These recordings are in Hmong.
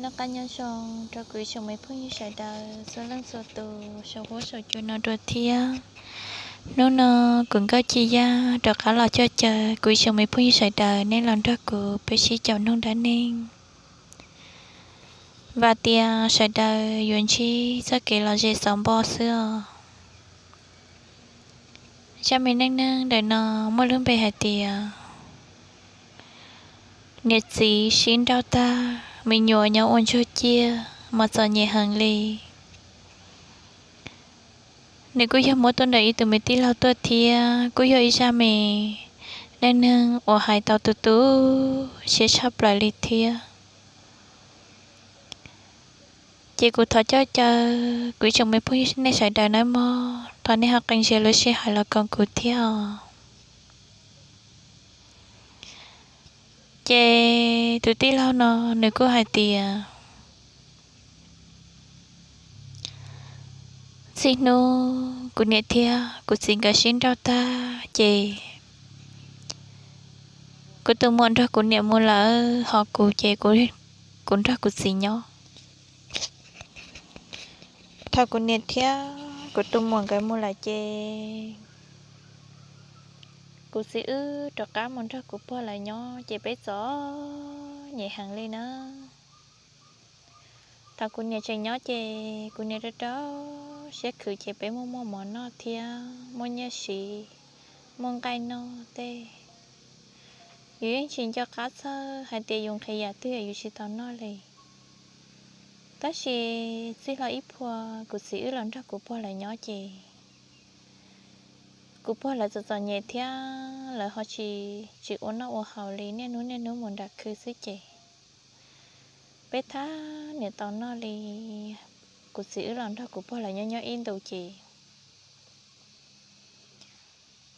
Noj qab nyob zoo rau kuv ib tsoom me phooj ywg sawv daws txhua leej txhua tus saum huab saum cua no dua thiab. Hnub no kuv Nkauj Ci Yaj rov qab los coj caw kuv ib tsoom me phooj ywg sawv daws nej los nrog kuv peb sib caum mloog dab neeg. Vam tias sawv daws yuav ntsib txoj kev lom zem xov npo xwb os. Zaj me neej neeg ntawm no muaj lub npe hais tias niam txiv sib nrauj tag, me nyuam nyob ua ntsuag ciaj mas txom nyem heev li. Nws kuj yog muab tuaj ntawm ib tug me tij laug tuaj thiab, kuj yog ib zaj me neej neeg uas hais tau tu tu siab tshaj plaws li thiab. Ces kuv thov coj caw kuv ib tsoom me phooj ywg nej sawv daws nawb mog, thov nej ho qee ntsia lub sij hawm los koom kuv thiab os. Ces tus tij laug no nws kuj hais tias, txij hnub kuv niam thiab kuv txiv nkawd sib nrauj tag ces kuv tus muam nrog kuv niam mus lawm, ho kuv ces kuv nrog kuv txiv nyob. Thaum kuv niam thiab kuv tus muam nkawd mus lawm ces kuv txiv wb rov qab mus nrog kuv pog lawv nyob ces peb txom nyem heev li na. Thaum kuv niam tseem nyob ces kuv niam rau rau siab khwv ces peb muaj muaj mov noj thiab muaj nyiaj siv, muaj nqaij noj tej. Yus yeej tsis nco qab txog hais tias yus nqhis yam twg yus tsis tau noj li. Tab sis txij hlo ib phua kuv txiv wb los nrog kuv pog lawv nyob ces kuv pog lawv txom txom nyem thiab lawv ho tsis, tsis ua noj ua haus li, niaj hnub niaj hnub mus nram khw xwb ces peb thab niam tau noj li. Kuv txiv wb los nrog kuv pog lawv nyob nyob ib ntus ces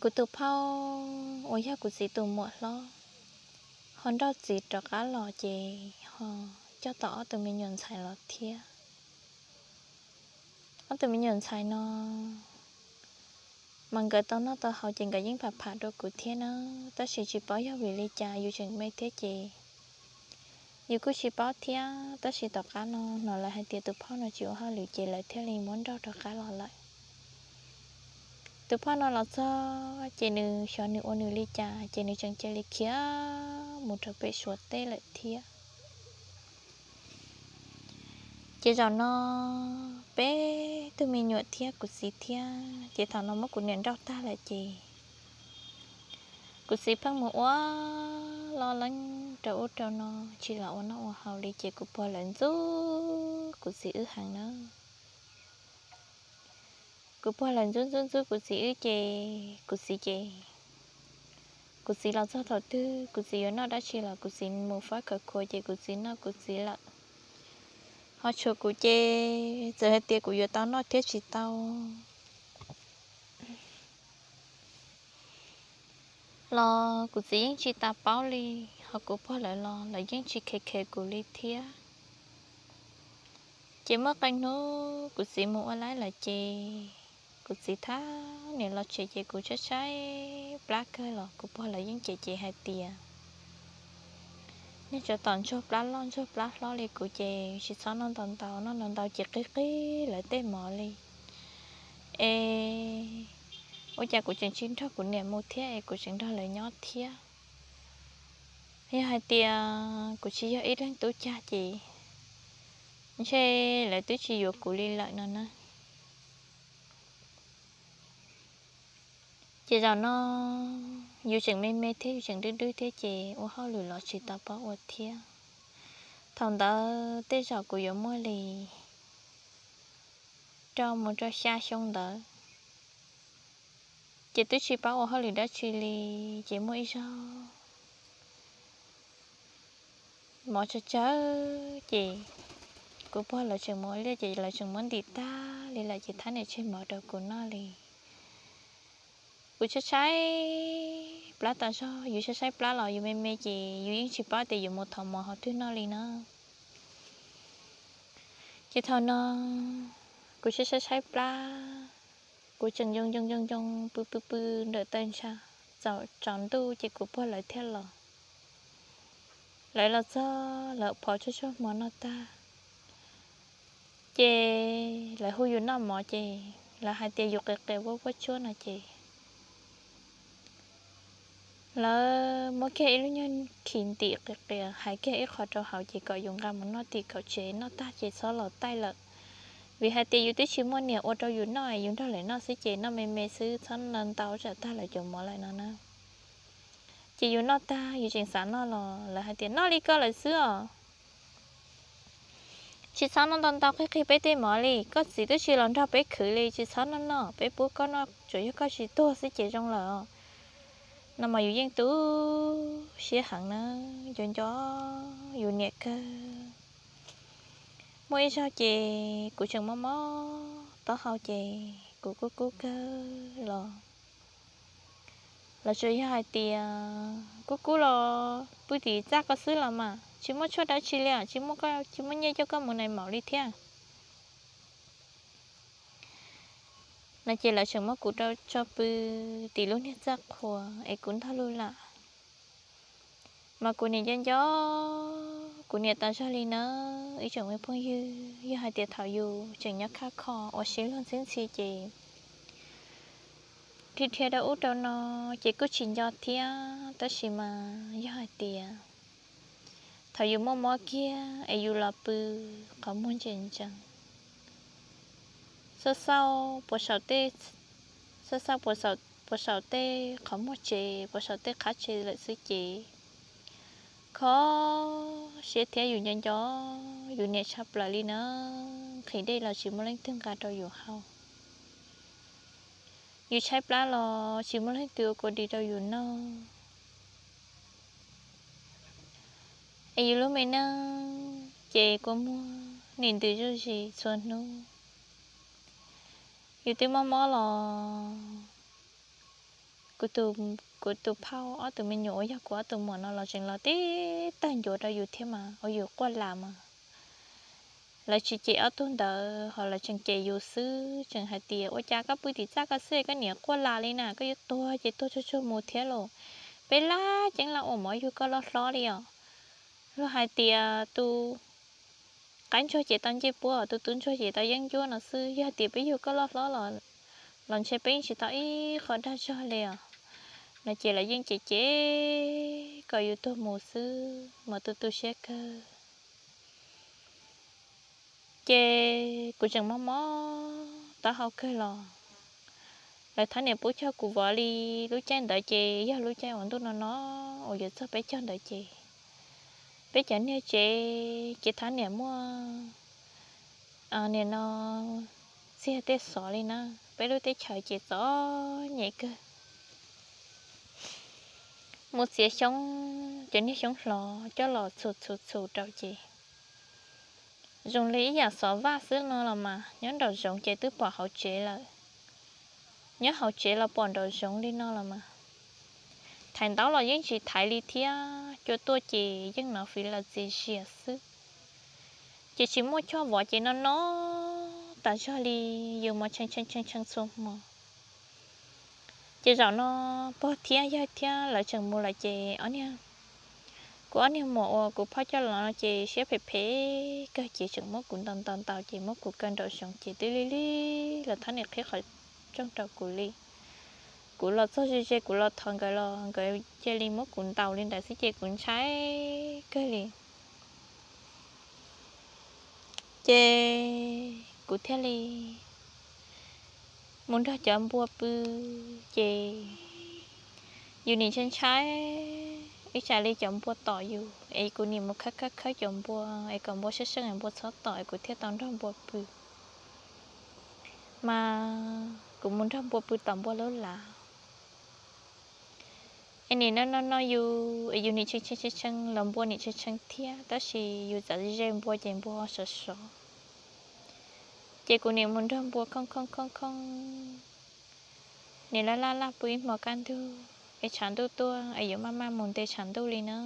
kuv tus phauj uas yog kuv txiv tus muam hlob ho nrauj txiv rov qab los ces ho coj tau ob tug me nyuam ntxhais los thiab. Ob tug me nyuam ntxhais no mas nkawd tau noj tau haus ces nkawd yeej pham pham rau kuv thiab na, tab sis tsis paub yog vim li cas yus tseem me thiab ces yus kuj tsis paub thiab, tab sis tom qab no hnov lawv hais tias tus phauj no tsis ua hauj lwm ces lawv thiaj li muab nrauj rov qab los lawm. Tus phauj no los txog ces nws xyov nws ua nws li cas ces nws tseem cia li khiav mus rau pem Suav teb lawm thiab. Ces zaum no peb tug me nyuam thiab kuv txiv thiab ces thaum no muab kuv niam nrauj tag lawm ces kuv txiv pheej mus ua loj leeb rau ub rau no, tsis los ua noj ua haus li ces kuv pog lawv ntxub kuv txiv wb heev na. Kuv pog lawv ntxub ntxub ntxub kuv txiv wb ces kuv txiv ces kuv txiv los txog thaum twg kuv txiv yuav noj dab tsi los kuv txiv mus fab khawv khuav ces kuv txiv noj kuv txiv lawm. Ho tshuav kuv ces txawm hais tias kuv yuav tau noj thiab tsis tau los kuv txiv yeej tsis tas paub li, ho kuv pog lawv los lawv yeej tsis khev khev kuv li thiab. Ces muaj qee hnub kuv txiv mus ua laib lawm ces kuv txiv thab niam los tsev ces kuv tshaib tshaib plab kawg los kuv pog lawv yeej cem cem hais tias nej tsov tom ntsuag plab loj ntsuag plab hlob li kuv ces tsis txhob noj ntau ntau, noj ntau ntau ces qig qig lawv tej mov li. Es ua cas kuv tseem tsis nrog kuv niam mus thiab es kuv tseem nrog lawv nyob thiab? Yog hais tias kuv tsis yog ib leeg tub cag ces ntshe lawv twb tsis yuav kuv li lawm no na. Ces zaum no yus tseem me me thiab yus tseem dwb dwb thiab ces ua hauj lwm los tsis tau paub ua thiab. Thaum ntawd tej zaum kuv yuav muaj li rau mus rau xya xyoo ntawd, ces twb tsis paub ua hauj lwm dab tsi li. Ces muaj ib zaug mov tsawg tsawg ces kuv pog lawv tseem mus ua liaj ces lawv tseem muab ntim tag li lawm ces thab niam tseg mov rau kuv noj li. Kuv tshaib tshaib plab tas zog, yus tshaib tshaib plab los yus me me ces yus yeej tsis paub tias yuav mus thov mov hauv twg noj li na. Ces thaum no kuv tshaib tshaib tshaib plab, kuv tseem yoo yoo yoo yoo pw pw pw ntawm taw ntsha, tsaus ntuj ces kuv pog lawv thiaj los. Lawv los txog lawv phov tsuag tsuag hmo noj tag, ces lawv hu yus noj mov ces lawv hais tias yus qias qias vuab vuab tsuab no ces lawv muab kiag ib lub nyuag khis ntim qias qias hais kiag ib qho rau hauv ces kom yus nqa mus noj tim kaum tsev, noj tag ces txhob los taij lawm, vim hais tias yus twb tsis muaj niam ua rau yus noj, yus nrog lawv noj xwb ces noj me me xwb, txhob ntau tsam tag lawv cov mov lawm no na. Ces yus noj tag yus tseem xav noj los lawv hais tias noj li koj lawm xwb os. Tsis txhob noj ntau ntau qhib qhib peb tej mov li, koj txiv twb tsis los nrog peb khwv li, tsis txhob noj noj, peb pub koj noj tsuas yog koj tsis tuag xwb ces zoo lawm os. No mas yus yeej tu siab heev na, nco nco yus niam kawg. Muaj ib zaug ces kuv tseem mob mob taub hau ces kuv kub kub kawg los, lawv tsuas yog hais tias kub kub los pw tim txaj koj xwb los mas, tsis muaj tshuaj dab tsi li, tsis muaj, tsis muaj nyiaj coj koj mus nais maum li thiab. No ces lawv tseem muab kuv rau tso pw tim lub niag txaj qhua es kuv ntog lug lam. Mas kuv niam nco nco kuv niam tas zog li na, ib tsoom me phooj ywg, yog hais tias thaum yus tseem nyob khaj kho ua si luag ntxhi ntxhi ces dhia dhia rau ub rau no ces kuj tsis nco thiab, tab sis mas yog hais tias thaum yus muaj mob kiag es yus los pw qhov muag ntse ntsees, xauj xauj puas saum tej, xauj xauj puas saum tej qhov muag tsev, puas saum tej qhab tsev lawm xwb ces kho siab thiab yus nco nco yus niam tshaj plaws li na, nqhis dej los tsis muaj leej twg nqa rau yus haus, yus tshaib plab los tsis muaj leej twg ua kua dis rau yus noj. Es yus lub me neej ces kua muag nim ntws zuj zus txhua hnub. Yus twb mob mob los kuv tus phauj ob tug me nyuam uas yog kuv ob tug muam no los tseem los tib tawg ncuav rau yus thiab mas ua yus quaj las mas. Lawv tsis cem ob tug ntawd ho lawv tseem cem yus xwb, tseem hais tias ua cas koj pw tim txaj koj xwb koj niam quaj las li na, koj yuav tuag ces tuag tsuag tsuag mus thiab los, peb laj ceeb laj ua mov yug koj loj hlob li os. Luag hais tias tus qaib ntsuag ces tau ncej puab, tus tub ntsuag ces tau yeeb ncuab no xwb, yog tias peb yug koj loj hlob los ntshe peb yeej tsis tau ib qho dag zog li os. No ces lawv yeej cem cem kom yus tuag mus xwb mas tu tu siab kawg. Ces kuv tseem mob mob taub hau kawg los lawv thab niam pub cog kuv vov li. Lub caij ntawd ces yog lub caij uas ntuj no no uas yuav txog peb caug ntawd ces peb cov niag tsev ces thab niam muaj, nim no txiag tej xov li na, peb lub teb chaws ces txom nyem kawg. Mus txiav xyoob, cov niag xyoob hlob coj los txhus txhus txhus rau ces zoo li ib yam xov vaj xwb no los mas, nyob nraum zoov ces twb pom hauv tsev lawm. Nyob hauv tsev los pom nraum zoov li no los mas, thaiv ntaub los yeej tsis thaiv li thiab, cua tuaj ces yeej hnov fiv lawv txiv zias xwb. Ces tsis muaj choj vov ces no no tas zog li, yus mas tshee tshee tshee tshee txhua hmo. Ces zaum no pog thiab yawg thiab lawv tseem mus lawm ces ob niag, kuv ob niag muam uas kuv phauj coj los no ces siab phem phem kawg ces tseem muab kuv ntaus ntaus ntaus ces muab kuv kaw nraum zoov ces twb lig lig los thab niam qhib qhov rooj rau kuv li. Kuv los txog ze ze kuv los thov nkawd los nkawd cia li muab kuv ntaus li ntawd xwb ces kuv ntshai kawg li. Ces kuv thiaj li mus nrog cov npua pw, ces yus nim ntshai ntshai ib tsam li cov npua tom yus es kuv nim mus khawb khawb khawb cov npua es kom npua sab seej es npua txhob tom es kuv thiaj tau nrog npua pw. Mas kuv mus nrog npua pw tom npua lub lav es nim no no no yus es yus nim tshee tshee tshee tshee los npua nim tshee tshee thiab, tab sis yus txav ze npua ces npua sov sov. Ces kuv nim mus nrog npua khooj khooj khooj khooj, nim laj laj laj pw ib hmo kaj ntug es tshav ntuj tuaj es yuav maj maj mus nte tshav ntuj li na.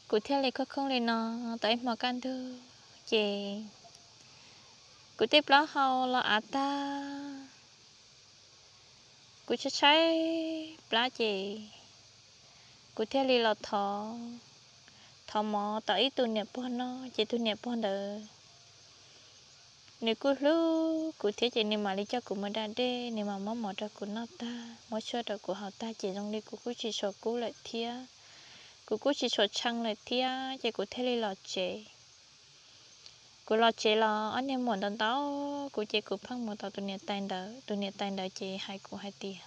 Kuv thiaj li khooj khooj li no tau ib hmo kaj ntug ces kuv tej plaub hau los av tag. kuv tshaib tshaib plab ces kuv thiaj li los thov, thov mov tom ib tug niam pog noj, ces tus niam pog ntawd nws kuj hlub kuv thiab, ces nws mam li coj kuv mus da dej, nws mam muab mov rau kuv noj tag, muab tshuaj rau kuv haus tag, ces zoo li kuv kuj tsis tshua kub lawm thiab. Kuv kuj tsis tshua tshee lawm thiab, ces kuv thiaj li los tsev. Kuv los tsev los ob niag muam ntau ntau kuv, ces kuv pheej mus tom tus niam tais ntawd. Tus niam tais ntawd ces hais kuv hais tias,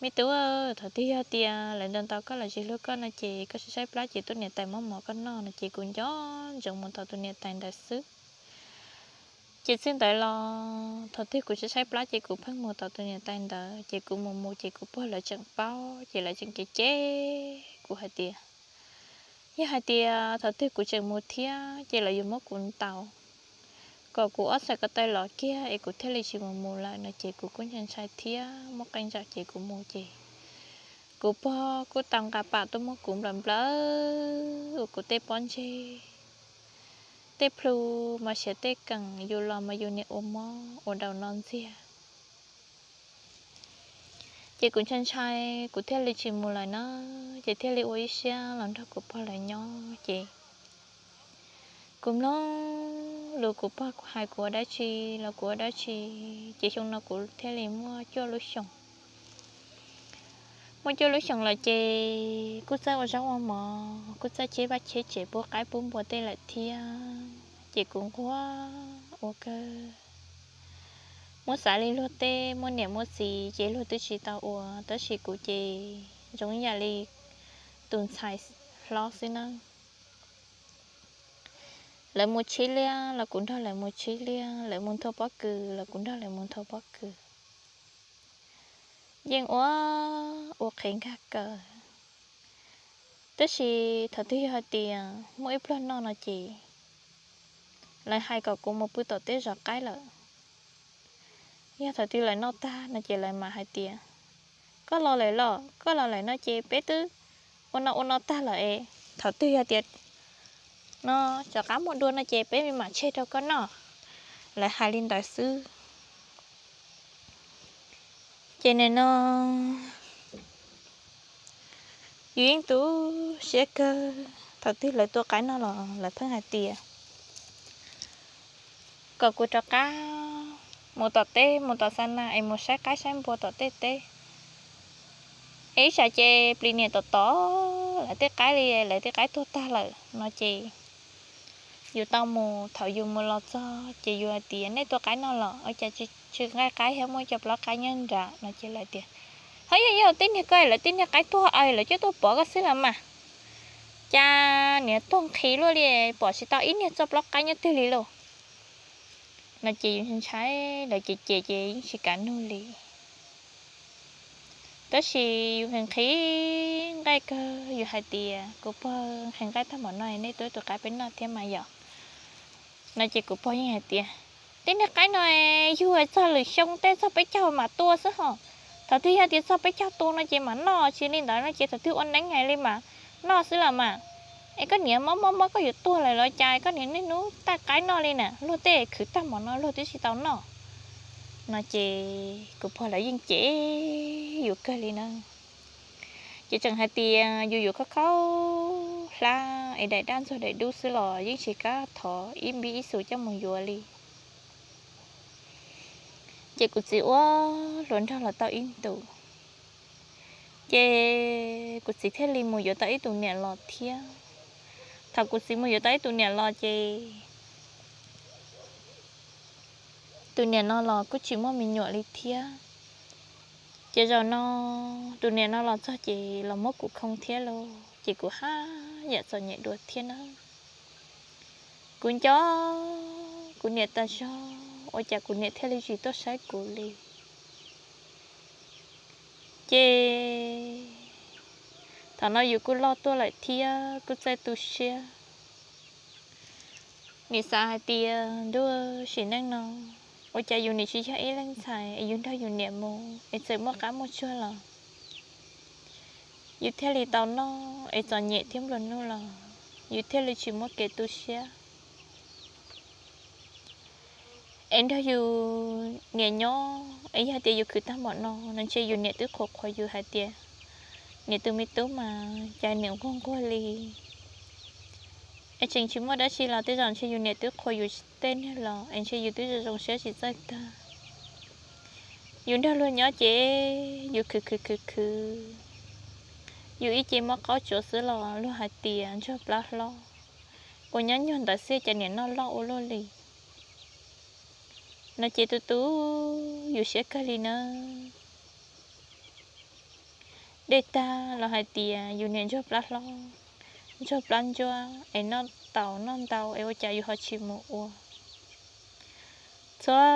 me tub, thaum twg yog tias lawv ntau ntau koj los tsis hlub koj no ces koj tshaib tshaib plab ces tuaj niam tais muab mov koj noj no, ces kuv nco ntsoov mus tom tus niam tais ntawd xwb. Ces txij ntawd los thaum twg kuv tshaib tshaib plab ces kuv pheej mus tom tus niam tais ntawd, ces kuv mus mus ces kuv pog lawv tseem paub, ces lawv tseem cem cem kuv hais tias, yog hais tias thaum twg kuv tseem mus thiab ces lawv yuav muab kuv ntaus, kom kuv ob txhais ko taw lov kiag es kuv thiaj li tsis mus mus lawm no, ces kuv kuj ntshai ntshai thiab muaj qee zaum ces kuv mus ces kuv pog kuj tau nqa pam tuaj muab kuv nplawm nplawm uas kuv tej pob ntseg, tej plhu mas siav tej keem, yus los mas yus niam ua mob ua daus no ntxiag. Ces kuv ntshai ntshai, kuv thiaj li tsis mus lawm na, ces thiaj li ua ib siab los nrog kuv pog lawv nyob. Ces kuv mloog lus kuv pog hais kuv ua dab tsi los kuv ua dab tsi, ces xyoo no kuv thiaj li muaj cuaj lub xyoos. Muaj cuaj lub xyoos lawm ces kuj txawj ua zaub ua mov, kuj txawj cheb vaj cheb tsev pub qaib pub npua tej lawm thiab. Ces kuv nquag ua kawg. Muab xav li luag tej muaj niam muaj txiv ces luag twb tsis tau ua, tab sis kuv ces zoo ib yam li tus ntxhais hlob xwb na. Lawv mus tsib liaj los kuv nrog lawv mus tsib liaj, lawv mus nthua pob kws los kuv nrog lawv mus nthua pob kws. Yeej ua, ua qhev nkag kawg. Tab sis thaum twg yog hais tias muaj ib pluag noj no ces lawv hais kom kuv mus pw tom teb zov qaib lawm. Yog thaum twg lawv noj tag no ces lawv mam hais tias, koj los lawm los, koj los lawm no ces peb twb ua no ua no tag lawm es thaum twg yog tias no rov qab muaj dua no ces peb mam tseg rau koj noj. Lawv hais li ntawd xwb. Ces nim no yus yeej tu siab kawg, thaum twg lawv tua qaib noj los lawv pheej hais tias kom kuv rov qab mus tom teb, mus tom xa na es mus saib qaib saib npua tom tej teb. Es ib tsam ces plis niam tom tod lawv tej qaib li, lawv tej qaib tuag tag lawm no ces yus tau mus, thaum yus mus los txog ces yus hais tias nej tua qaib noj los ua cas tsis nqaij qaib thiab muaj cov plaub qaib nyob nram no ces lawv tias, ho yog yog tej niag ko lawv tej niag qaib tuag es lawv coj tuaj pov koj xwb los mas. Cas niag tuag nqhis luaj li, pom tsis tau ib niag txoj plaub qaib nyob twg li lauj. No ces yus ntshai, lawv cem cem ces yeej tsis kam nug li. Tab sis yus nqhis nqhis nqaij kawg, yus hais tias kuv pog, nqhis nqaij tag npaum no nej tua tus qaib peb noj thiab mas yom. No ces kuv pog yeej hais tias, tej niag qaib no yug txog lwm xyoo tej txog peb caug mam tua xwb ho. Thaum twg yog tias txog peb caug tua no ces mam noj, tsis li ntawd no ces thaum twg ua neeb hais li mas noj xwb los mas. Es koj niam mob mob mob koj yuav tuag lawm los cas koj niam niaj hnub taij qaib noj li na, luag tej khwv tag npaum no luag twb tsis tau noj. No ces kuv pog lawv yeej cem yus kawg li na. Ces tseem hais tias yus yuav khaub khaub hlab es daim dab ntxuag daim dub xwb los yeej tsis kam thov ib npib ib xus coj mus yuav li. Ces kuv txiv ua hluas nraug los tau ib ntus, ces kuv txiv thiaj li mus yuav tau ib tus niam los thiab. Thaum kuv txiv mus yuav tau ib tus niam los ces tus niam no los kuj tsis muaj me nyuam li thiab. Ces zaum no tus niam no los txog ces los muab kuv khoo thiab lauj, ces kuv haj yam txom nyem dua thiab na. Kuv nco kuv niam tas zog, ua cas kuv niam thiaj li tsis tuaj saib kuv li. Ces thaum no yus kuj loj tuaj lawm thiab kuj txawj tu siab. Nim xav hais tias ntuj, sim neej no ua cas yus nim tsis yog ib leeg ntxhais es yus nrog yus niam mus es txawm muaj qab muaj tsuag los yus thiaj li tau noj es txom nyem thiab nplua nuj los yus thiaj li tsis muaj kev tu siab. es nrog yus niam nyob es yog tias yus khwv tag npaum no no ntshe yus niam twb qhuas qhuas yus hais tias niam tus me tub mas cas niam nquag nquag li. Es tseem tsis muaj dab tsi los tej zaum ntshe yus niam twb qhuas yus tej niag los es ntshe yus twb zoo zoo siab tsis txawj tag. Yus nrog luag nyob ces yus khwv khwv khwv khwv, yus ib ce mob qaub tsuav xwb los luag hais tias ntsuag plab hlob, uas nyob nyuag ntawd xwb cas niam noj loj ua luaj li. No ces tu tu yus siab kawg li nawb. Dej tag los hais tias yus niam ntsuag plab hlob, ntsuag plab ntsuab es noj taus noj ntau es ua cas yus ho tsis mus ua. Txhua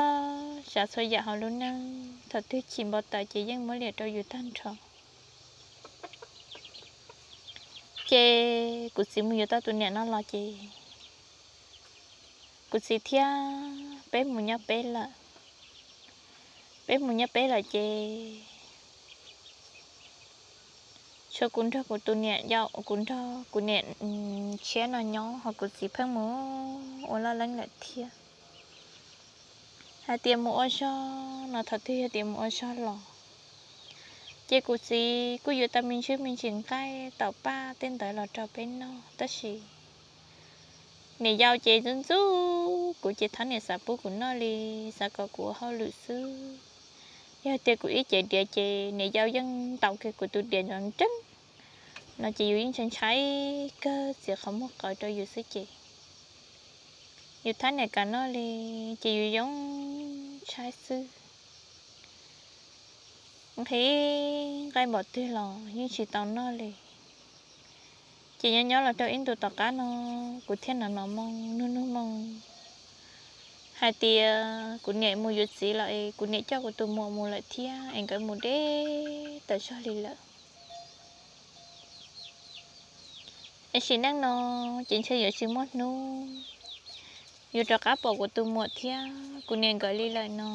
tsav txhua yam hauv lub neej thaum twg chim npau taws ces yeej muab liam rau yus tag nrho. Ces kuv txiv mus yuav tau tus niam no los ces kuv txiv thiab peb mus nyob peb lawm. Peb mus nyob peb lawm ces tshuav kuv nrog kuv tus niam yau, kuv nrog kuv niam tshiab no nyob, ho kuv txiv pheej mus ua laj leeb lawm thiab. Hais tias mus ua zog no thaum twg yog tias mus ua zog los ces kuv txiv kuj yuav tau me ntsis me ntsis nqaij taum paj tej ntawd los rau peb noj, tab sis niam yau ces ntxub ntxub kuv ces thab niam xav pub kuv noj li, xav kom kuv ua hauj lwm xwb. Yog tias kuv ib ce diav ces niam yau yeej ntaus kiag kuv tus diav nrov nreeb no ces yus yeej ntshai ntshai kawg txiav qhov muag qawv rau yus xwb ces yus thab niam kam noj li ces yus yeej tshaib xwb. Nqhis nqaij npaum twg los yeej tsis tau noj li. Ces nyob nyob los rau ib ntus tom qab no kuv thiaj hnov hnov moo nug nug moo hais tias kuv niam mus yuav txiv lawm es kuv niam coj kuv tus muam mus lawm thiab es nkawd mus deb tas zog li lawm. Es sim neej no ces ntshe yuav tsis muaj hnub yuav rov qab pom kuv tus muam thiab kuv niam nkawd li lawm no.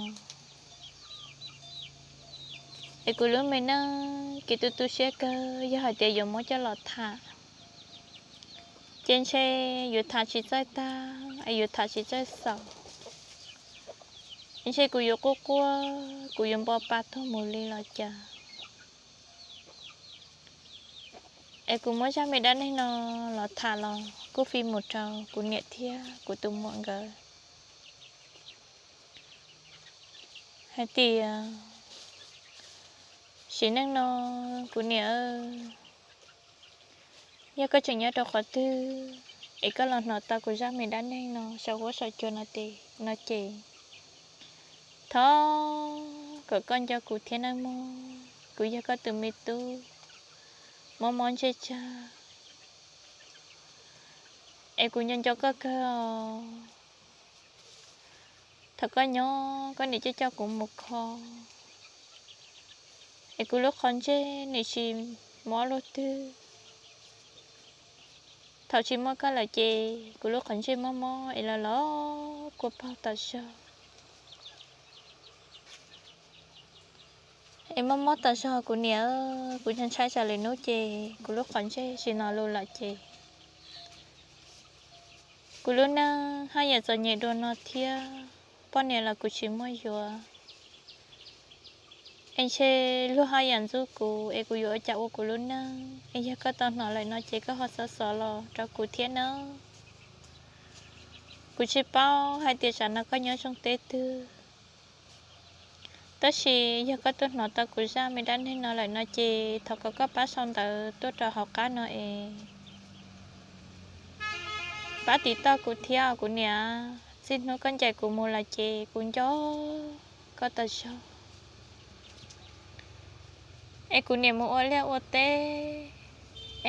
Es kuv lub me neej kev tu tu siab kawg, yog hais tias yuav muab coj los tham ces ntshe yuav tham tsis txawj tag es yuav tham tsis txawj xaus. Es ntshe kuv yuav quaj quaj, kuv yuav npo pa tuag mus li los cas. Es kuv muab zaj me dab neeg no los tham los kuj fi mus rau kuv niam thiab kuv tus muam nkawd hais tias sim neej no kuv niam, yog koj tseem nyob rau qhov twg es koj los hnov tau kuv zaj me dab neeg no saum huab saum cua no ces, no ces thov kom koj nco kuv thiab nawb mog. Kuv yog koj tus me tub mob mob ntsej tsag es kuv nco nco koj kawg os. Thaum koj nyob koj niam coj coj kuv mus kho es kuv lub qhov ntsej nim tsis mob luaj twg. Thaum tsis muaj koj lawm ces kuv lub qhov ntsej mob mob es los los kua paug tas zog. Es mob mob tas zog kuv niam, kuv ntshai tsam lwm hnub ces kuv lub qhov ntsej tsis hnov lus lawm ces kuv lub neej haj yam txom nyem dua no thiab. Poj niam los kuv tsis muaj yuav, es ntshe luag haj yam ntxub kuv es kuv yuav ua cas ua kuv lub neej. Es yog koj tau hnov lawm no ces koj ho xov xov los rau kuv thiab nawb. Kuv tsis paub hais tias tsam no koj nyob zoo teb twg, tab sis yog koj tuaj hnov tau kuv zaj me dab neeg no lawm no ces thov kom koj pab sau ntawv tuaj rau hauv qab no es pab tiv toj kuv thiab os kuv niam. Txij hnub koj ncaim kuv mus lawm ces kuv nco koj tas zog. Es kuv niam mus ua liaj ua teb,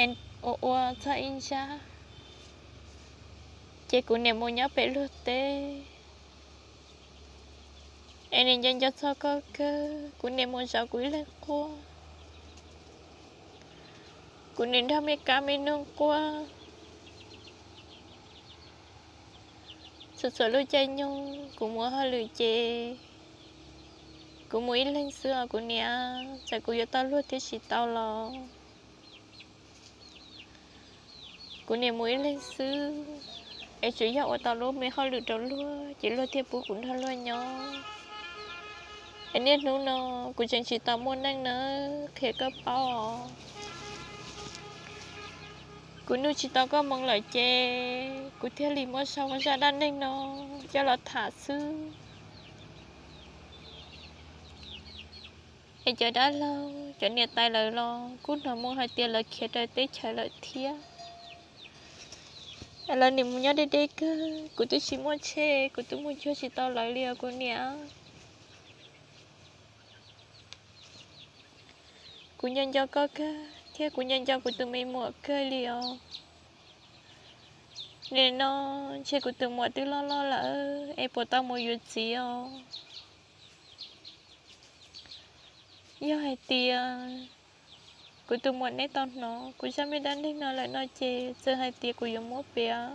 es ua ua txog ib ntsab ces kuv niam mus nyob pem luag teb, es nim nco nco txog koj kawg. Kuv niam mus zov kuv ib leeg quaj, kuv niam nrog me kab me noog quaj. Txhua txhua lub caij nyoog kuv mus ua hauj lwm ces kuv mus ib leeg xwb os kuv niam. Txawm kuv yuav tau luag thiab tsis tau los kuv niam mus ib leeg xwb. Es tsuas yog ua tau lub me hauj lwm rau luag ces luag thiaj pub kuv nrog luag nyob. Es niaj hnub no kuv tseem tsis tau muaj neej nawb, qhia koj paub os. Kuv nug tsis tau koj moo lawm ces kuv thiaj li muab sau zaj dab neeg no coj los tham xwb. Es cov dab laug, cov niam tais lawv los kuj hnov moo hais tias lawv khiav rau teb chaws lawm thiab. Lawv nim mus nyob deb deb kawg, kuv twb tsis muaj tsheb, kuv twb mus cuag tsis tau lawv li os kuv niam. Kuv nco nco koj kawg thiab kuv nco nco kuv tus me muam kawg li os. Nim no ntshe kuv tus muam twb loj loj lawm es puas tau mus yuav txiv os. Yog hais tias kuv tus muam neb tau hnov kuv zaj me dab neeg no lawm no ces txawm hais tias kuv yuav muab piav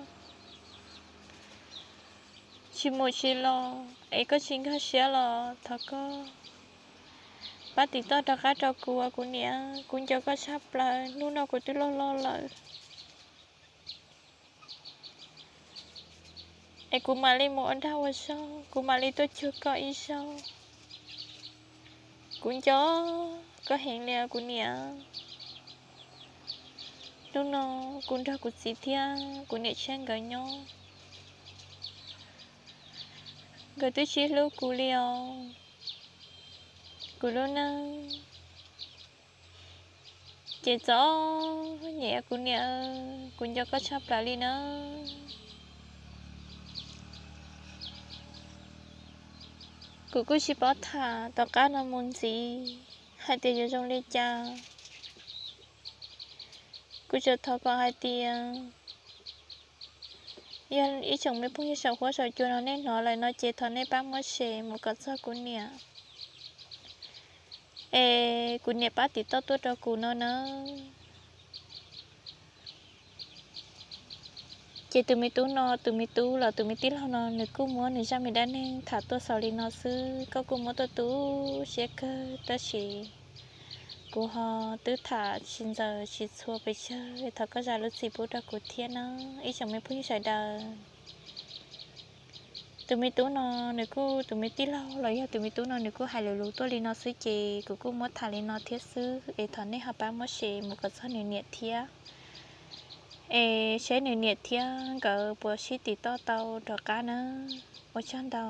tsis mus tsis los es koj tsis nkag siab los thov koj pab tim toj rov qab rau kuv os kuv niam, kuv nco koj tshaj plaws, hnub no kuv twb loj loj lawm. Es kuv mam li mus ua dag ua zog, kuv mam li tuaj cuag koj ib zaug. Kuv nco koj heev li os kuv niam. Hnub no kuv nrog kuv txiv thiab kuv niam tshiab nkawd nyob, nkawd twb tsis hlub kuv li os. Kuv lub neej ces txom nyem kuv niam, kuv nco koj tshaj plaws li na. Kuv kuj tsis paub tham tom qab no mus ntxiv hais tias yuav zoo li cas. Kuv tsuas thov kom hais tias yog ib tsoom me phooj ywg saum huab saum cua no nej hnov lawm no ces thov nej pab muab share mus kom txog kuv niam, es kuv niam pab tim toj tuaj rau kuv no nawb. Ces tus me tub no, tus me tub los tus me tij laug no nws kuj muab nws zaj me dab neeg tham tuaj xaus li no xwb, koj kuj muab tuaj tu siab kawg tab sis kuv ho twb tham tsis ntxaws tsis txhua pes tsawg, thov koj zam lub txim pub rau kuv thiab nawb ib tsoom me phooj ywg sawv daws. Tus me tub no nws kuj, tus me tij laug los yog tus me tub no nws kuj hais lus lus tuaj li no xwb ces kuv kuj muab tham li no thiab xwb es thov nej ho pab muab share mus kom txog nws niam thiab, es seb nws niam thiab nkawd puas sib tim toj tau rov qab nawb. Ua tsaug ntau.